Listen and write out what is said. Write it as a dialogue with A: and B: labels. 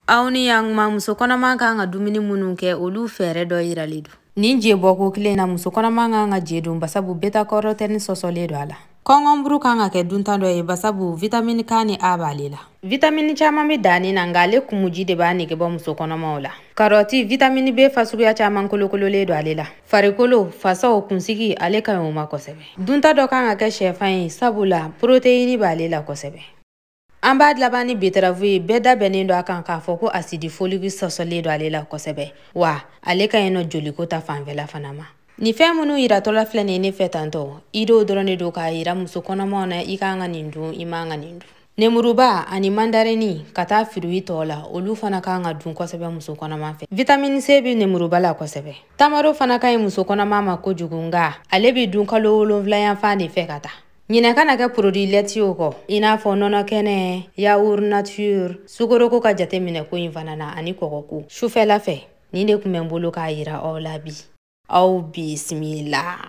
A: Aw ni yan, muso kɔnɔma kan ka dumuni minnu kɛ, olu fɛɛrɛ dɔ yiralen don. Nin je bɔko kelen na, muso kɔnɔma kan ka je dun, basabu bêta-carotène sɔsɔlen don a la. Concombre kan ka kɛ dunta dɔ ye, basabu vitamine K ni A b'ale la. Vitamine caman bɛ danni na, nka ale kumuji de b'a nege bɔ muso kɔnɔmaw la. Karɔti, vitamine B fasuguya caman kolokololen don ale la. Farikolo, fasaw, kunsigi, ale ka ɲi o ma kosɛbɛ. Dunta dɔ kan ka kɛ sɛfan ye, sabula protéine b'ale la kosɛbɛ. An b'a laban ni betterave ye. Bɛɛ da bɛnnen don a kan k'a fɔ ko acide folique sɔsɔlen don ale la kosɛbɛ, wa ale ka ɲi nɔ joliko ta fanfɛla fana ma. Nin fɛn minnu yiratɔla filɛ nin ye ne fɛ tantɔ, idew dɔrɔn de don k'a yira muso kɔnɔmaw na, i kan ka nin dun, i man ka nin dun. Nemuruba ani mandarini ka taa fruit tɔw la, olu fana kan ka dun kosɛbɛ muso kɔnɔma fɛ. Vitamine C bɛ nemuruba la kosɛbɛ. Tamaro fana ka ɲi muso kɔnɔma ma kojugu, nka ale bɛ dun kalo 7 yan fan de fɛ ka taa. Ɲinɛ kana kɛ produit laitier kɔ, i n'a fɔ nɔnɔ kɛnɛ, yaourt nature. Sukoroko ka jate minɛ ko in fana na, ani kɔgɔko sufɛla fɛ. Nin de tun bɛ n bolo k'a yira aw la bi. Aw bisimila.